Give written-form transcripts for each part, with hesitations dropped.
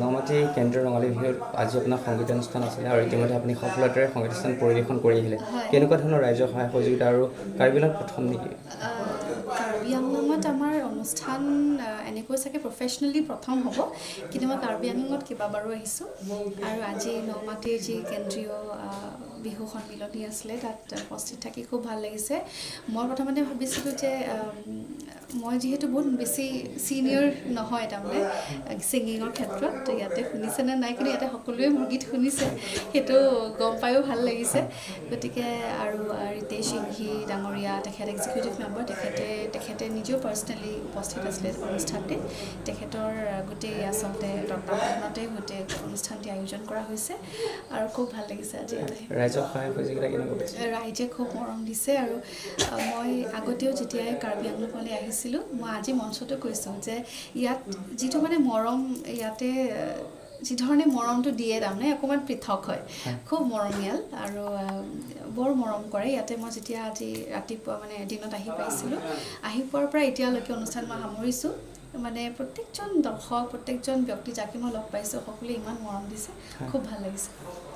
নমাটি কেন্দ্ৰীয় ৰঙালী বিহুত আজি আপোনাৰ সংগীতানুষ্ঠান আছিলে আৰু ইতিমধ্যে আপুনি সফলতাৰে সংগীতানুষ্ঠান পৰিৱেশন কৰি আহিলে। কেনেকুৱা ধৰণৰ ৰাইজৰ সহায় সহযোগিতা আৰু কাৰ্বি আংলঙত প্ৰথম নেকি? কাৰ্বি আংলঙত আমাৰ অনুষ্ঠান এনেকৈ চাগে প্ৰফেচনেলি প্ৰথম হ'ব, কিন্তু মই কাৰ্বি আংলঙত কেইবাবাৰো আহিছোঁ আৰু আজি নমাটিৰ যি কেন্দ্ৰীয় বিহু সন্মিলনী আছিলে, তাত উপস্থিত থাকি খুব ভাল লাগিছে। মই প্ৰথমতে ভাবিছিলোঁ যে মই যিহেতু বহুত বেছি ছিনিয়ৰ নহয়, তাৰমানে ছিংগিঙৰ ক্ষেত্ৰত, ইয়াতে শুনিছেনে নাই, কিন্তু ইয়াতে সকলোৱে মোৰ গীত শুনিছে, সেইটো গম পায়ো ভাল লাগিছে। গতিকে আৰু ৰিতেশ সিংহী ডাঙৰীয়া, তেখেত এক্সিকিউটিভ মেম্বাৰ, তেখেতে নিজেও পাৰ্চনেলি উপস্থিত আছিলে অনুষ্ঠানটিত। তেখেতৰ গোটেই আচলতে তত্বাৱধানতে গোটেই অনুষ্ঠানটি আয়োজন কৰা হৈছে আৰু খুব ভাল লাগিছে আজি ইয়াত আহি। ৰাইজৰ সহায় সহযোগিতা কেনেকুৱা পাইছে? ৰাইজে খুব মৰম দিছে আৰু মই আগতেও যেতিয়াই কাৰ্বি আংলঙলৈ আহিছিলোঁ, মই আজি মঞ্চতো কৈছোঁ যে ইয়াত যিটো মানে মৰম, ইয়াতে যিধৰণে মৰমটো দিয়ে, তাৰমানে অকণমান পৃথক হয়, খুব মৰমীয়াল আৰু বৰ মৰম কৰে ইয়াতে। মই যেতিয়া আজি ৰাতিপুৱা, মানে দিনত আহি পাইছিলোঁ, আহি পোৱাৰ পৰা এতিয়ালৈকে অনুষ্ঠান মই সামৰিছোঁ, মানে প্ৰত্যেকজন দৰ্শক, প্ৰত্যেকজন ব্যক্তি যাকে মই লগ পাইছোঁ, সকলোৱে ইমান মৰম দিছে, খুব ভাল লাগিছে।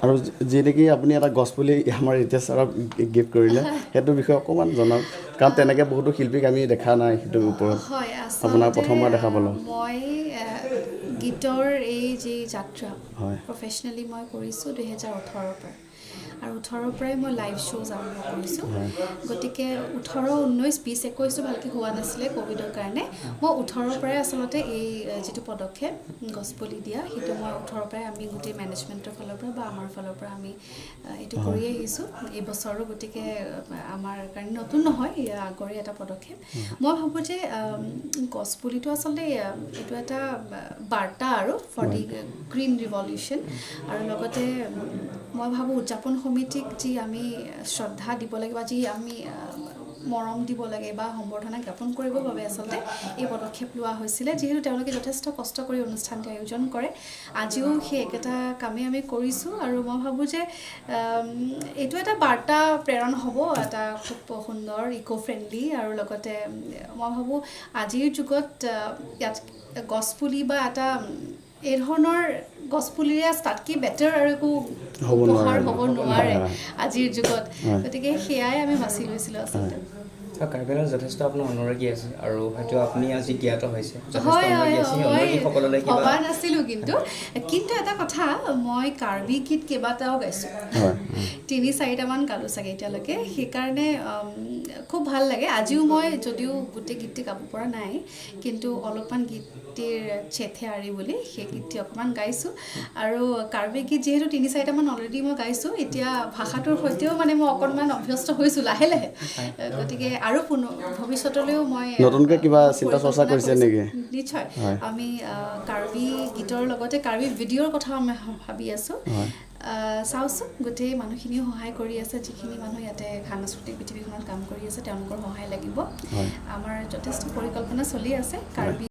আৰু যি নেকি আপুনি এটা গছপুলি আমাৰ ৰিতেশ ছাৰক গিফ্ট কৰিলে, সেইটোৰ বিষয়ে অকণমান জনাওক, কাৰণ তেনেকৈ বহুতো শিল্পীক আমি দেখা নাই সেইটোৰ ওপৰত। হয়। আপোনাৰ প্ৰথমবাৰ দেখা পালোঁ। মই গীতৰ এই যি যাত্ৰা প্ৰফেচনেলি মই কৰিছোঁ 2018ৰ পৰা আৰু 18ৰ পৰাই মই লাইভ শ্ব'জ আৰম্ভ কৰিছোঁ। গতিকে 18, 19, 20, 21টো ভালকৈ হোৱা নাছিলে ক'ভিডৰ কাৰণে। মই 18ৰ পৰাই আচলতে এই যিটো পদক্ষেপ গছপুলি দিয়া, সেইটো মই 18ৰ পৰাই আমি গোটেই মেনেজমেণ্টৰ ফালৰ পৰা বা আমাৰ ফালৰ পৰা আমি এইটো কৰি আহিছোঁ এই বছৰো। গতিকে আমাৰ কাৰণে নতুন নহয়, ইয়াৰ আগৰে এটা পদক্ষেপ। মই ভাবোঁ যে গছপুলিটো আচলতে এইটো এটা বাৰ্তা আৰু ফৰ the green revolution. আৰু লগতে মই ভাবোঁ উদযাপন সমিতিক যি আমি শ্ৰদ্ধা দিব লাগে বা যি আমি মৰম দিব লাগে বা সম্বৰ্ধনা জ্ঞাপন কৰিবৰ বাবে আচলতে এই পদক্ষেপ লোৱা হৈছিলে, যিহেতু তেওঁলোকে যথেষ্ট কষ্ট কৰি অনুষ্ঠানটি আয়োজন কৰে। আজিও সেই একেটা কামেই আমি কৰিছোঁ আৰু মই ভাবোঁ যে এইটো এটা বাৰ্তা প্ৰেৰণ হ'ব, এটা খুব সুন্দৰ ইক' ফ্ৰেণ্ডলি। আৰু লগতে মই ভাবোঁ আজিৰ যুগত ইয়াত গছপুলি বা এটা এই ধৰণৰ গছপুলিৰে তাতকৈ বেটাৰ আৰু একো উপহাৰ হ'ব নোৱাৰে আজিৰ যুগত। গতিকে সেয়াই আমি বাছি লৈছিলোঁ আচলতে। কাৰ্বি আংলঙত যথেষ্ট আপোনাৰ অনুৰাগী আছে আৰু হয়তো আপুনি আজি জ্ঞাত হৈছে। হয়, ভবা নাছিলোঁ, কিন্তু এটা কথা, মই কাৰ্বি গীত কেইবাটাও গাইছোঁ, তিনি চাৰিটামান গালোঁ চাগে এতিয়ালৈকে। সেইকাৰণে খুব ভাল লাগে। আজিও মই যদিও গোটেই গীতটি গাব পৰা নাই, কিন্তু অলপমান গীতটিৰ চেথে আৰি বুলি সেই গীতটি অকণমান গাইছোঁ। আৰু কাৰ্বি গীত যিহেতু তিনি চাৰিটামান অলৰেডি মই গাইছোঁ, এতিয়া ভাষাটোৰ সৈতেও মানে মই অকণমান অভ্যস্ত হৈছোঁ লাহে লাহে। গতিকে আৰু ভৱিষ্যতলৈও মই নতুনকৈ কিবা চিন্তা চৰ্চা কৰিছে নেকি? নিশ্চয়, আমি কাৰ্বি গীতৰ লগতে কাৰ্বি ভিডিঅ'ৰ কথাও আমি ভাবি আছোঁ। চাওঁচোন, গোটেই মানুহখিনিও সহায় কৰি আছে, যিখিনি মানুহ ইয়াতে সাংস্কৃতিক পৃথিৱীখনত কাম কৰি আছে, তেওঁলোকৰ সহায় লাগিব। আমাৰ যথেষ্ট পৰিকল্পনা চলি আছে কাৰ্বি